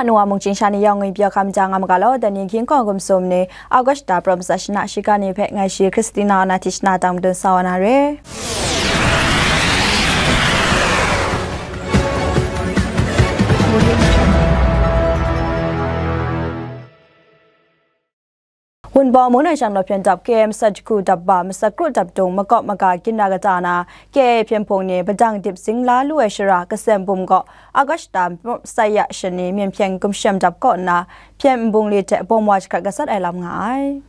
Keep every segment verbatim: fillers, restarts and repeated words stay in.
Anu wa mung chyingsha ni yawng ngwi pyaw hkam jang nga ma ga law, dai ni hkying hkawng gumsum ni, August da prum sa shana shiga ni hpe ngai shi Christina na tishna tang madun sa wa na re. Wunpawng mung nang shanglawt hpyen dap K M sat jahku dap ba, masat kru dap dung makawp maga ginra kata na, K A hpyen hpung ni padang dip zing la lu ai shara, Kasem bum gaw August da mawp sai ya shani, Myen hpyen gumshem dap kaw nna, hpyen nbung li hte bawm wa jahkrat gasat ai lam nga ai.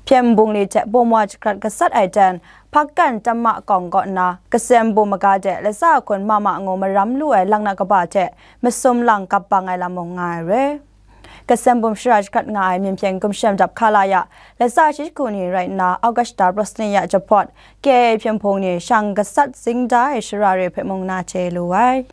Hpyen nbung li hte bawm wa jahkrat gasat ai ten, Hpakkan Tamma Kawng kaw nna, Kasem bum maga de, latsa hkun ma ma ngu maram lu ai lang na kaba hte, masum lang kap bang ai lam mung nga ai re. Kasem bum shara jahkrat nga ai Myen hpyen gumshem dap hkala ya, latsa shi jahku ni rai nna, August da Rosnia jahpawt, K A hpyen hpung ni shang gasat zing da ai shara re hpe mung na chye lu ai.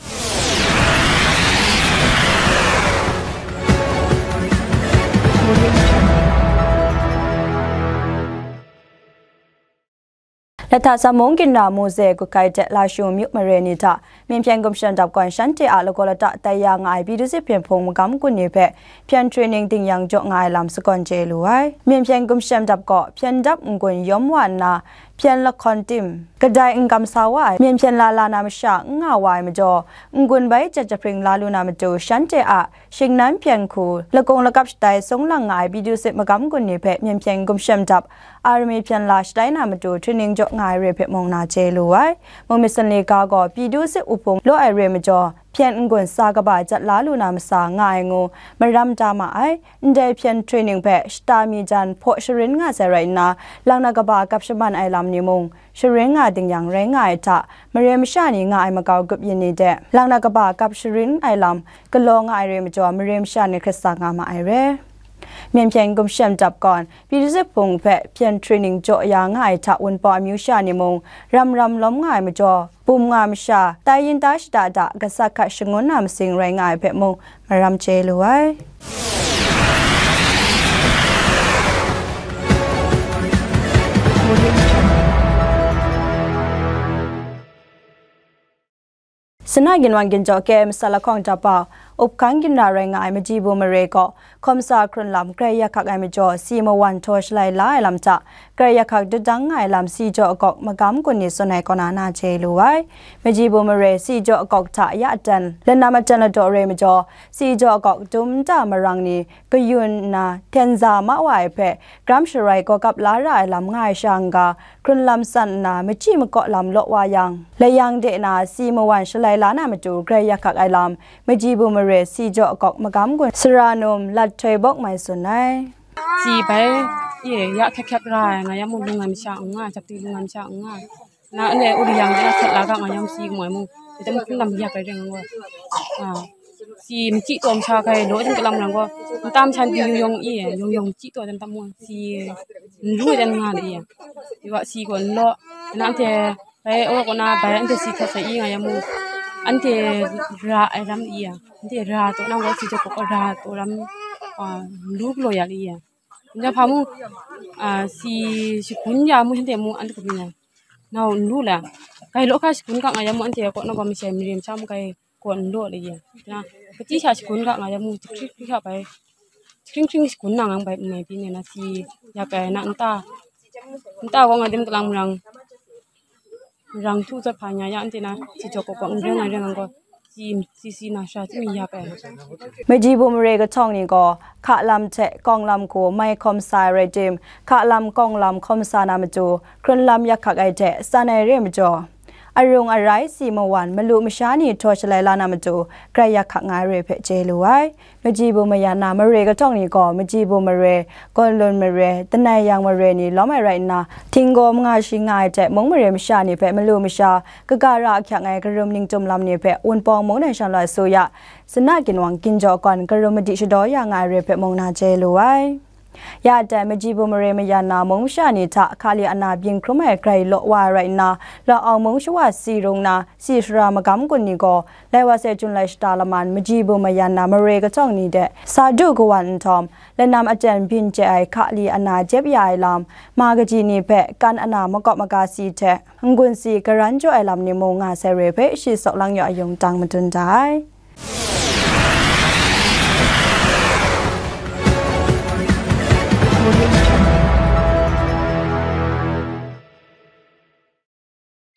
Lahta Samung ginra Muze Gukai hte Lashu myu mare ni hta Myen hpyen gumshem dap gawn shanhte a lagaw lata tai ya nga ai Pyidawsit hpyen hpung magam gun ni hpe hpyen training ding yang jaw nga ai lam sagawn chye lu ai. Myen hpyen gumshem dap gaw hpyen dap n-gun yawm wa nna, hpyen lahkawn tim kadai n kamsa wa ai, myen hpyen la la na masha n nga wa ai majaw, n-gun bai jat jahpring la lu na matu, shanhte a shingnan hpyen hku, lakung lakap shatai sung lang nga ai Pyidawsit magam gun ni hpe myen hpyen gumshem dap, army hpyen la shatai na matu, training jaw nga ai re hpe mung na chye lu ai. Mungmyit Sanli ga gaw Pyidawsit wuhpung law ai re majaw, hpyen n-gun sa kaba jat la lu na masa nga ai ngu maram da ma ai. Ndai hpyen training hpe shata mi jan hpaw sharin nga sai rai nna, lang na kaba kap shaman ai lam ni mung, sharin nga ding yang rai nga ai hta, mare masha ni nga ai makau grup yin ni de, lang na kaba kap sharin ai lam galaw nga ai re majaw, mare masha ni hkrit sa nga ma ai re. Myen hpyen gumshem dap gawn, Pyidawsit hpung hpe hpyen training jaw ya nga ai hta, Wunpawng amyu sha ni mung, ram ram lawm nga ai majaw, bum nga masha, tai yin ta shada da, gasat hkat shangun na masing rai nga ai hpe mung, maram chye lu ai. Sina ginwang ginjaw K M Salahkawng Dapau, Up Hkang ginra rai nga ai Majibu Mare gaw, hkawmsa hkrun lam grai yak hkak ai majaw, si mawan htaw shalai la ai lam hta, grai yak hkak dut dang nga ai lam si jaw akawk magam gun ni tsun ai kaw na na chye lu ai. Majibu Mare si jaw akawk hta ya aten, lanam aten ladaw re majaw, si jaw akawk dum nta marang ni kayun nna hten za ma wa ai hpe, gram sharwai gaw kap la ra ai lam nga ai sha n-ga, hkrun lam san nna machyi makaw lam law wa yang, layang de na si mawan shalai la na matu grai yak hkak ai lam, Majibu Mare si jaw akawk magam gun sara num Lat Htoi Bawk mai tsun ai. Si bai, ye, ya hkyap hkyap ra ai, nga ya mung lung ai masha n nga, jap di lung ai masha n nga. Na, anhte uri yang de na sat la ga nga yang si ngu ai mung, de mung hkrun lam yak ai reng ngu ai. Ah, si machyi taw masha hkai law jin kalang rang gaw, nta masha ni yong yong i, yong yong machyi taw dan tam mung, si n lu ai dan nga ni i. Iwa si gaw n law, na anhte bai awa kaw na bai anhte si htat sai i nga yang mung, anhte ra ai ram i a, anhte ra taw nang gaw si jaw kaw ra taw ram, ah, n lu galaw ya li i a. Nja hpa mung, ah, si shagun ya mung, shanhte mung anhte kabyin ya. Nau n lu la. Grai law hka shagun ga nga yang mung, anhte kaw na gaw mashai mare masha mung grai kaw n law la i a. Na, kachyi sha shagun ga nga yang mung, jahkring hkring hka bai, jahkring hkring shagun na ngang bai n mai byin ai na si ya kai na nta, nta gaw nga dem kalang marang, marang htu zaw hpa nya ya, anhte na si jaw kaw kaw n reng ai reng ai gaw, si, si, si na sha chyami ya kai. Majibu Mare kahtawng ni gaw, hka lam hte kawng lam hku mai hkawm sa ai rai tim, hka lam kawng lam hkawm sa na matu, hkrun lam yak hkak ai hte san ai re majaw, arung arai si mawan malu masha ni htaw shalai la na matu, grai yak hkak nga ai re hpe chye lu ai. Majibu mayan na mare kahtawng ni gaw, Majibu mare, Gawnlun mare, Danai Yang mare ni lawm ai rai nna, htinggaw manga shi nga ai hte mung mare masha ni hpe malu masha, kaga ra ahkyak ai karum ningtum lam ni hpe Wunpawng mung nang shanglawt su ya, Sina ginwang ginjaw gawn karum madi shadaw ya nga ai re hpe mung na chye lu ai. Ya dai Majibu mare mayan na mung masha ni hta Kali ana byin hkrum ai grai law wa ai rai nna, Lawng Awng mung shawa si rung na, si shara magam gun ni gaw, lai wa sai Jun lai shata laman Majibu mayan na mare kahtawng ni de sa du kawan nhtawm, lanam aten byin chye ai Kali ana jep ya ai lam, ma kaji ni hpe kan ana makawp maga si hte n-gun si garan jaw ai lam ni mung nga sai re hpe shi Sawk Lang Yaw Ayung tang madun da ai.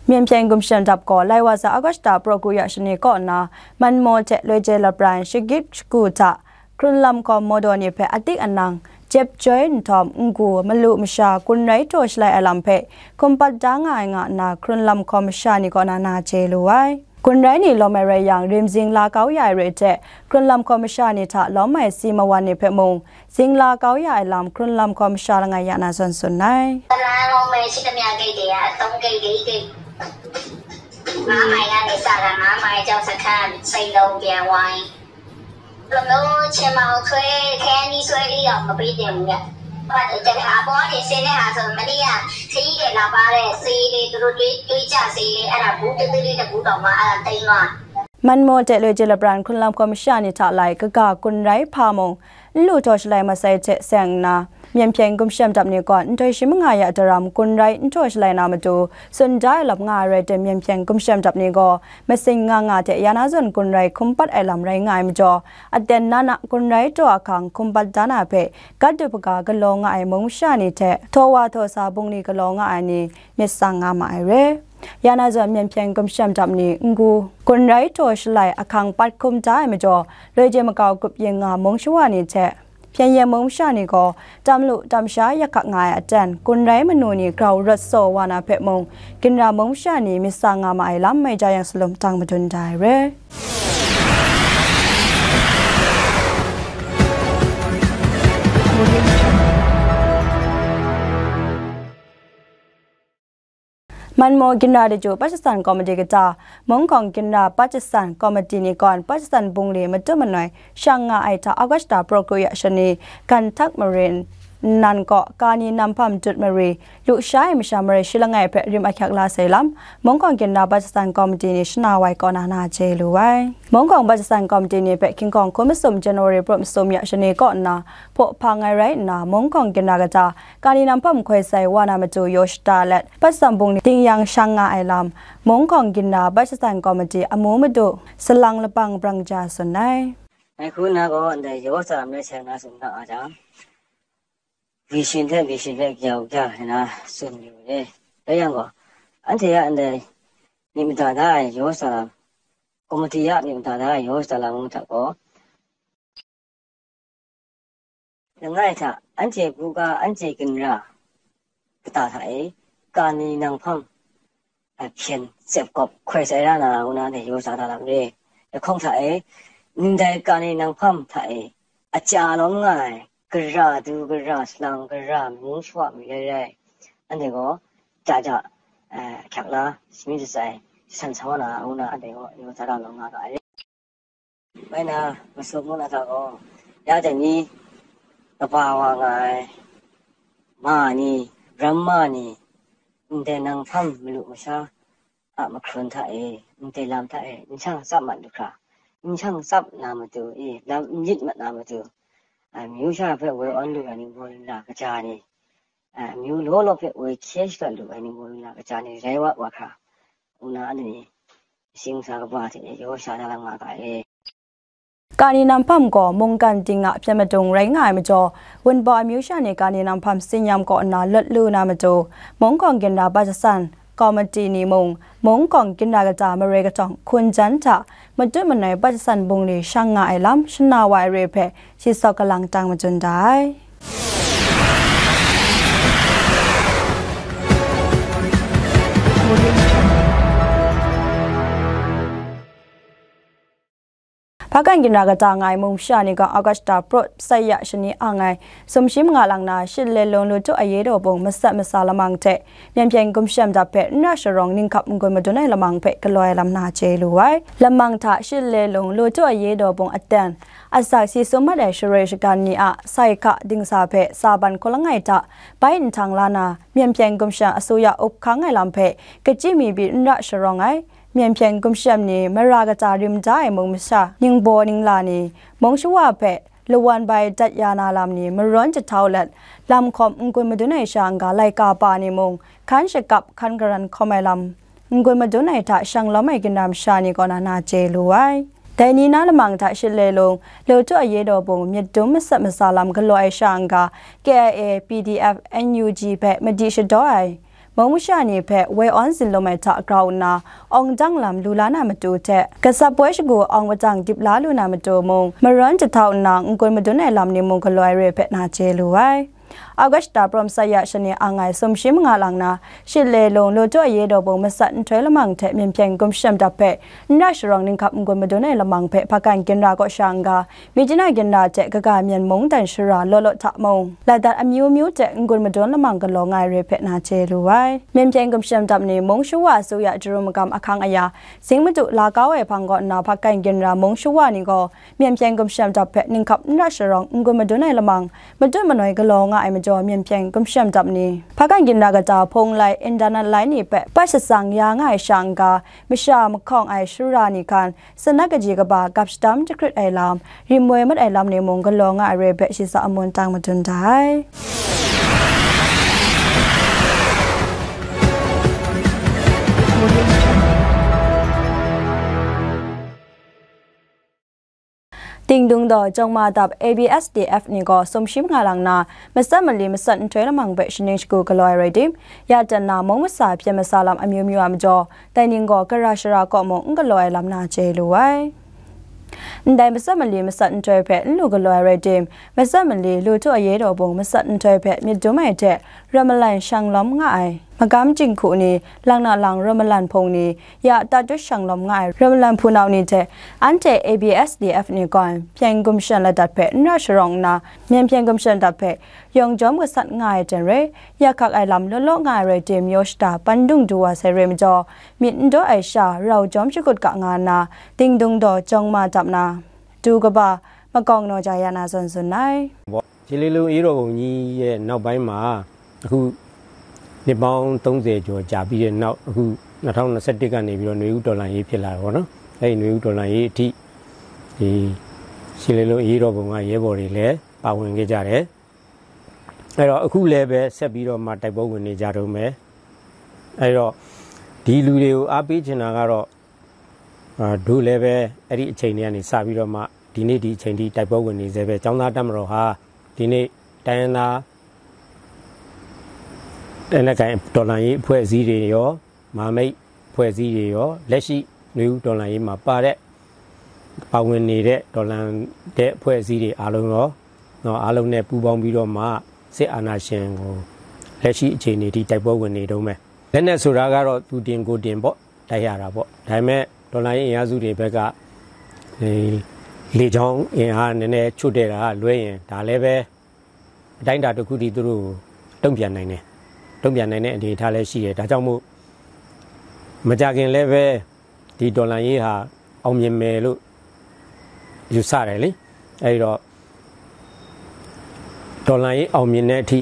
Myen hpyen gumshem dap gaw lai wa sa Agusta pro kru ya shani kaw nna, Manmaw hte Loije Lapran shagip shagu hta, hkrunlam hkawm mawdaw ni hpe adik anang, jep joi nhtawm, n-gu, malu masha, gun rai taw shalai ai lam hpe hkum pat da nga ai nga nna, hkrunlam hkawm masha ni kaw na na chye lu ai. Gun rai ni lawm ai rai yang, rim zingla kau ya ai re hte, hkrunlam hkawm masha ni hta lawm ai si mawan ni hpe mung, zingla kau ya ai lam hkrunlam hkawm masha langai ya na zawn tsun ai. တလမ်းလုံးပဲရှိသမျှဂိတ်တွေက အသုံးဂိတ် လေးဂိတ် ငါးမိုင်ကနေစတာ ငါးမိုင်ကျောင်းစခန်း စိန်လုံးပြန်ဝိုင်း ဘယ်လိုမျိုး ချင်မအောင်ဆွဲ ခဲအနည်းဆွဲလေးတော့ မပေးသင့်ဘူးဗျ။ ဟိုက တကယ်အပေါ်ကနေ ဆင်းတဲ့ဟာဆို မနေ့က ခရီးသည်လာပါတဲ့ ဈေးလေး သူတို့တွေး တွေးကြဈေးလေး အဲ့ဒါ ဘူးသေးသေးလေး တစ်ဘူးတောင်မှ အဲ့ဒါ သိမ်းသွားတယ်။ Manmaw hte Loije Lapran hkrunlam hkawm masha ni hta lai, kaga gun rai hpa mung, n lu taw shalai masai hte seng nna, myen hpyen gumshem dap ni kaw, nhtoi shi manga ya daram gun rai n taw shalai na matu, tsun da ai lam nga ai rai tim, myen hpyen gumshem dap ni gaw, masin nga nga hte ya na zawn gun rai hkum pat ai lam rai nga ai majaw, aten na na gun rai taw ahkang hkum pat da na hpe, gat du hpaga galaw nga ai mung masha ni hte, htaw wa htaw sa bungli galaw nga ai ni, myit tsang nga ma ai re. Ya na zawn, myen hpyen gumshem dap ni n-gu, gun rai taw shalai ahkang pat hkum da ai majaw, Loije makau gup yin nga mung shawa ni hte, Hpyen yen mung masha ni gaw, tam lu tam sha yak hkak nga ai aten, gun rai manu ni grau rawt saw wa na hpe mung, ginra mung masha ni myit sa nga ma ai lam mai ja yang salum tang madun da ai re. Manmaw ginra daju Pajasan Komiti kata, Mungkawng ginra Pajasan Komiti ni gawn Pajasan bungli matu manoi shang nga ai hta Agusta pro kru ya shani, Ganhtak marin nnan kaw kani nam hpam dut mari, lusha ai masha marai shi langai hpe rim ahkyak la sai lam, Mungkawng ginra Pajasan Komiti ni shana wai kaw na na chye lu ai. Mungkawng Pajasan Komiti ni hpe King Kong hkun masum January pro masum ya shani kaw nna, hpaw hpang ai rai nna, Mungkawng ginra kata, kani nam hpam hkoi sai wa na matu yaw shada let, Pajasan bungli ding yang shang nga ai lam, Mungkawng ginra Pajasan Komiti amu madu, salang lapang brang ja tsun ai. Ngai hku nna gaw, ndai yaw sa lam rai sai nga tsun ga nga jang, vision hte vision hpe gyau gya ai na tsun yu re. Dai yang gaw, anhte a ndai myit mada da ai yaw sa lam, komiti a myit mada da ai yaw sa lam ngu hta gaw, langai hta, anhte buga, anhte ginra kata hta e, kani nam hpam, a, hpyen tsep gawp hkoi sai ra na, ngu na, anhte yaw sa da lam re. Lahkawng hta e, ndai kani nam hpam hta e, aja lawm nga ai, gara du, gara salang, gara mung shawa mi rai rai, anhte gaw, ja ja, a, ahkyak la, shamyi shatsai, jasan sa wa na, ngu na, anhte gaw yaw sa da lawm nga ga ai. Bai na, masum mu na hta gaw, ya dai ni, kaba wa nga ai, ma ni, ramma ni, ndai nam hpam malu masha a mahkrun hta e, ndai lam hta e, n shang tsap mat lu hkra, n shang tsap na matu e, lam n yit mat na matu, a, amyu sha hpe woi awn lu ai ningbaw ningla kaja ni, a, amyu law law hpe woi hkye shadawt lu ai ningbaw ningla kaja ni rai wa wa hkra, ngu na, anhte ni, shing sa kaba hte e, yaw sha na lam nga ga e. Kani nam hpam gaw mungkan ting a hpyen madung rai nga ai majaw, Wunpawng amyu sha ni kani nam hpam tsinyam kaw nna lawt lu na matu, Mungkawng ginra Pajasan Komiti ni mung, Mungkawng ginra kata maroi katawng hkun jan hta, matut manoi Pajasan bungli shang nga ai lam, shana wa ai re hpe, shi sawk galang tang madun da ai. Hpakan ginra kata nga ai mung masha ni gaw Agusta pro sai ya shani ang ai sumshi manga lang na, Shit Le Lung Lu Tu Aye Daw Bung masat masa lamang hte, myen hpyen gumshem dap hpe n ra sharawng ninghkap n-gun madun ai lamang hpe galaw ai lam na chye lu ai. Lamang hta Shit Le Lung Lu Tu Aye Daw Bung aten, asak si sum mat ai sharoi shagan ni a sai hka dingsa hpe sa ban hkaw langai hta bai nhtang la na, myen hpyen gumshem asuya up hkang ai lam hpe kachyi mi byi n ra sharawng ai, myen hpyen gumshem ni mara kata rim da ai mung masha, ningbaw ningla ni, mung shawa hpe lawan bai dat ya na lam ni marawn jahtau let, lam hkawm n-gun madun ai sha n-ga laika pa ni mung, hkan shakap hkan garan hkawm ai lam, n-gun madun ai hta shang lawm ai ginra masha ni kaw na na chye lu ai. Dai ni na lamang hta Shit Le Lung, Lu Tu Aye Daw Bung, myit dum masat masa lam galaw ai sha n-ga, K I A, P D F, N U G hpe madi shadaw ai, Mung masha ni hpe woi awn zin lum ai hta grau nna, awng dang lam lu la na matu hte, gasap poi shagu awng matang dip la lu na matu mung, marawn jahtau nna n-gun madun ai lam ni mung galaw ai re hpe na chye lu ai. August da prum saya shani ang ai sumshi manga lang na, Shit le lung Lawtu Aye Daw Bung masat nhtoi lamang hte myen hpyen gumshem dap hpe n ra sharawng ninghkap n-gun madun ai lamang hpe hpakan ginra kaw sha n-ga, Myitkyina ginra hte kaga myen mungdan shara law law hta mung, ladat amyu myu hte n-gun madun lamang galaw nga ai re hpe na chye lu ai. Myen hpyen gumshem dap ni mung shawa asuya jarum magam ahkang aya, zing madu la kau ai hpang kaw nna hpakan ginra mung shawa ni gaw, myen hpyen gumshem dap hpe ninghkap n ra sharawng n-gun madun ai lamang, madun manoi galaw nga ai majaw myen hpyen gumshem dap ni, hpakan ginra kata hpung lai, indanat lai ni hpe pat shatsang ya nga ai sha n-ga, masha mahkawng ai shara ni hkan, sanat kaji kaba gap shadam jahkrit ai lam, rim woi mat ai lam ni mung galaw nga ai re hpe shaza amun tang madun da ai. Dingdung daw jawng ma dap A B S D F ni gaw sumshi manga lang na, matsat mali matsat nhtoi lamang hpe shaning shagu galaw ai rai tim, ya dan na mung masa hpyen masa lam amyu myu a majaw, dai ning gaw gara shara kaw mung n galaw ai lam na chye lu ai. Ndai matsat mali matsat nhtoi hpe n lu galaw ai rai tim, matsat mali Lawtu Aye Daw Bung masat nhtoi hpe myit dum ai hte, ram malan shang lawm nga ai, magam jinghku ni, lang na lang ram malan hpung ni, ya tatut shang lawm nga ai ram malan hpunau ni hte, anhte A B S D F ni gaw hpyen gumshem ladat hpe n ra sharawng nna, myen hpyen gumshem dap hpe yawng jawm gasat nga ai hte re, ya hkak ai lam law law nga ai rai tim, yaw shada pandung du wa sai re majaw, myit n daw ai sha rau jawm shagut ga nga nna, Dingdung daw jawng ma dap na, du kaba, makawng naw ja ya na zawn tsun ai. Shit le lung Aye Daw Bung ni ye နောက်ပိုင်းမှာ အခုနှစ်ပေါင်းသုံးဆယ်ကျော်ကြာပြီးတဲ့နောက် အခုနှစ်ထောင်နှစ်ဆယ့်တစ်ကနေပြီးတော့ຫນွေဦးတော်လှန်ရေးဖြစ်လာတယ်ပေါ့နော်။ အဲ့ဒီຫນွေဦးတော်လှန်ရေးအထိ ဒီရှစ်လေးလုံးအရေးတော်ပုံကရဲဘော်တွေလည်းပါဝင်ခဲ့ကြတယ်။ အဲ့တော့အခုလည်းပဲဆက်ပြီးတော့မှတိုက်ပွဲဝင်နေကြတုန်းပဲ။ အဲ့တော့ဒီလူတွေကိုအားပေးချင်တာကတော့ အာတို့လည်းပဲအဲ့ဒီအချိန်တွေကနေစပြီးတော့မှဒီနေ့ဒီအချိန်ထိတိုက်ပွဲဝင်နေသေးပဲ။ ကျောင်းသားတပ်မတော်ဟာဒီနေ့တိုင်းရင်းသားလက်နက်ကိုင်တော်လှန်ရေးအဖွဲ့အစည်းတွေရော၊ မဟာမိတ်အဖွဲ့အစည်းတွေရော၊ လက်ရှိຫນွေဦးတော်လှန်ရေးမှာပါတဲ့၊ ပါဝင်နေတဲ့တော်လှန်တဲ့အဖွဲ့အစည်းတွေအားလုံးရော၊ နော်၊ အားလုံးနဲ့ပူးပေါင်းပြီးတော့မှစစ်အာဏာရှင်ကိုလက်ရှိအခြေအနေထိတိုက်ပွဲဝင်နေတုန်းပဲ။ လက်နက်ဆိုတာကတော့သူတင်ကိုယ်တင်ပေါ့၊ တိုက်ရတာပေါ့။ ဒါပေမဲ့တော်လှန်ရေးအင်အားစုတွေဘက်က ဒီလေကြောင်းအင်အားနည်းနည်းချို့တဲ့တာကလွဲရင် ဒါလည်းပဲအတိုင်းအတာတစ်ခုထိသူတို့တုံ့ပြန်နိုင်တယ်။ တုံ့ပြန်နိုင်တဲ့အနေအထားလည်းရှိတယ်။ ဒါကြောင့်မို့မကြာခင်လည်းပဲဒီတော်လှန်ရေးဟာအောင်မြင်မယ်လို့ယူဆတယ်လေ။ အဲဒီတော့တော်လှန်ရေးအောင်မြင်တဲ့အထိ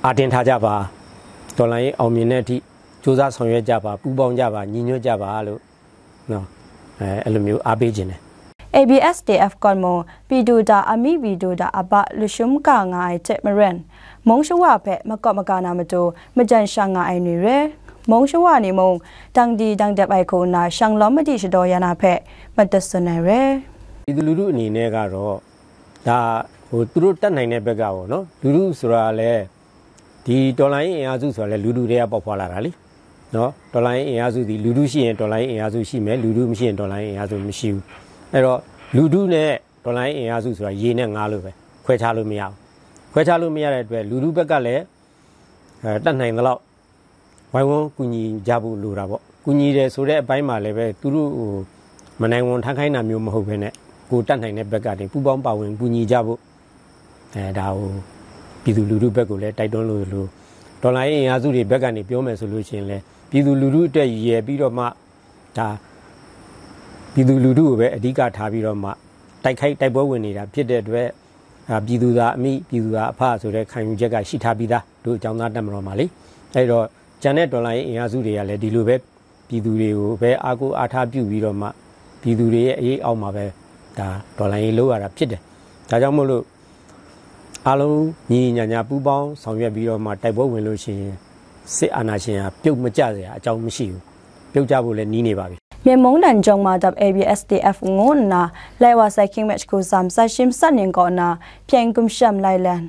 အားတင်းထားကြပါ။ တော်လှန်ရေးအောင်မြင်တဲ့အထိကြိုးစားဆောင်ရွက်ကြပါ။ ပူးပေါင်းကြပါ။ ညီညွတ်ကြပါလို့နော်။ အဲအဲ့လိုမျိုးအားပေးခြင်းတယ်။ A B S D F ကော့မုံ ပြည်သူ့တပ် အမိပြည်သူ့တပ် အဘ လူရှုံးကငါး အထက်မရန် မုံရှဝဖက် မကော့မကာနာမတူ မကြံရှငါ အနွေရဲ မုံရှဝနေမုံ တံတီတံတပ် အိုက်ခုနာ ရှံလောမတိရှဒေါ်ယနာဖက် မတဆွနေရဲ ပြည်သူလူထုအနေနဲ့ကတော့ဒါဟိုသူတို့တတ်နိုင်တဲ့ဘက်ကပေါ့နော်။ လူထုဆိုတာလည်းဒီတော်လှန်ရေးအင်အားစုဆိုတာလည်းလူထုတွေကပေါက်ဖွာလာတာလေနော်။ တော်လှန်ရေးအင်အားစုဒီလူထုရှိရင်တော်လှန်ရေးအင်အားစုရှိမယ်။ လူထုမရှိရင်တော်လှန်ရေးအင်အားစုမရှိဘူး။ အဲ့တော့လူထုနဲ့တော်လှန်ရေးအင်အားစုဆိုတာရေနဲ့ငါးလိုပဲခွဲခြားလို့မရဘူး။ ခွဲခြားလို့မရတဲ့အတွက်လူထုဘက်ကလည်းအဲတတ်နိုင်သလောက်ဝိုင်းဝန်းကူညီကြဖို့လိုတာပေါ့။ ကူညီတယ်ဆိုတဲ့အပိုင်းမှာလည်းပဲသူတို့ဟိုမနိုင်ဝန်ထမ်းခိုင်းတာမျိုးမဟုတ်ဘဲနဲ့ကိုယ်တတ်နိုင်တဲ့ဘက်ကနေပူးပေါင်းပါဝင်ကူညီကြဖို့အဲဒါဟိုပြည်သူလူထုဘက်ကလည်းတိုက်တွန်းလို့လို့တော်လှန်ရေးအင်အားစုတွေဘက်ကနေပြောမယ်ဆိုလို့ရှိရင်လည်းပြည်သူလူထုအတွက်ရည်ရွယ်ပြီးတော့မှဒါပြည်သူလူထုကိုပဲအဓိကထားပြီးတော့မှတိုက်ခိုက်တိုက်ပွဲဝင်နေတာဖြစ်တဲ့အတွက်အာပြည်သူသာအမိပြည်သူသာအဖဆိုတဲ့ခံယူချက်ကရှိထားပြီးသားတို့အကြောင်းသားတပ်မတော်မှာလေ။ အဲ့တော့ကျန်တဲ့တော်လှန်ရေးအင်အားစုတွေကလည်းဒီလိုပဲပြည်သူတွေကိုပဲအားကိုးအားထားပြုပြီးတော့မှပြည်သူတွေရဲ့အရေးအောက်မှာပဲဒါတော်လှန်ရေးလုပ်ရတာဖြစ်တယ်။ ဒါကြောင့်မို့လို့အားလုံးညီညီညာညာပူးပေါင်းဆောင်ရွက်ပြီးတော့မှတိုက်ပွဲဝင်လို့ရှိရင်စစ်အာဏာရှင်ဟာပြုတ်မကျစရာအကြောင်းမရှိဘူး။ ပြုတ်ကျဖို့လည်းနီးနေပါပြီ။ မြေမုံတန်ကြုံမှာတပ် A B S D F ငုံနာ လဲဝါဆိုင် King Match ကူစမ် စရှင်းစနင်ကောနာ ဖြိုင်ကွမ်ရှမ် လိုင်လန်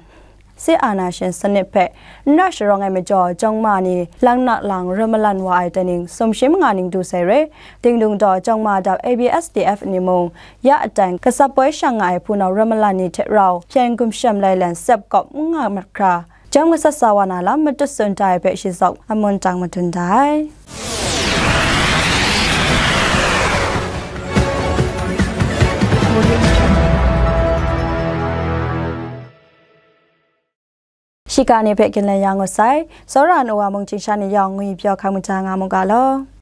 စစ်အာဏာရှင်စနစ်ဖက် နရရှရောင်းငယ်မကျော်ကျောင်းမနီ လမ်းနက်လောင်ရမလန်ဝါအဲတနင် စုံရှင်းမင်္ဂလာနှင့်ဒုစရိုက် တင်းတုံတော့ကျောင်းမတပ် A B S D F နေမုံ ရအတိုင်ကစပ်ပွဲရှောင်ငါအဖူနောင်ရမလန်နီထက်ရောင် ပြန်ကွမ်ရှမ်လဲလန် စပ်ကော့မုငါမတ်ခရာ ကျောင်းကဆတ်စာဝါနာလမ်း မတွတ်စွန်တိုင်ပဲရှိစောက် အမွန်တောင်မတွန်တိုင် ရှိကၢ်နေဖဲကင်လန်ရန်ကုန်ဆိုင် စောရန်အိုဝါမုံချင်းရှာနေရောင်ငွေပြောခိုင်မှုတန်ငါမှုကလော